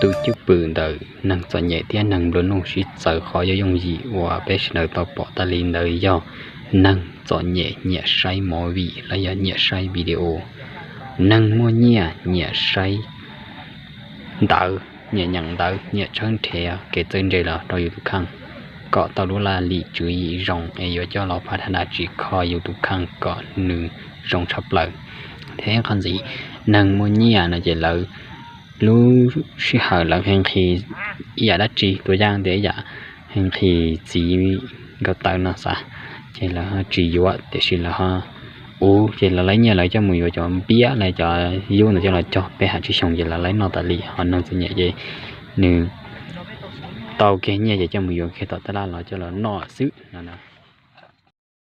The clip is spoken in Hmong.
Tus cwj pwm ntawm neeg txom nyem thiab neeg nplua nuj sib txawv qhov yooj yim uas peb sawv daws tau pom tas li ntawd yog neeg txom nyem nyiam saib movie los yog nyiam saib video. Neeg muaj nyiaj nyiam saib ntawv, nyiam nyeem ntawv, nyiam tshawb nrhiav kev txawj ntse los rau yus tus kheej kom tau lub laj lim tswv yim zoo es yuav coj los pab tham dab tsi kho yus tus kheej kom nws zoo tshaj plaws. Thiab qhov ntxiv, neeg muaj nyiaj no ces lawv lub sij hawm lawv nqhis ib yam dab tsi, tua yaj tias ib yam nqhis txiv nkaus tawv no xav, ces lawv tsis yuav tiam sis lawv ho ua ces lawv lawv nyiaj lawv coj mus yuav cov npiab los cov yub ntawd coj los cog peb ham tsib xyoos ces lawv lawv noj tas li. Ho neeg txom nyem ces nws tau kiag nyiaj ces coj mus yuav kiag tom tab laj los coj los noj xwb no.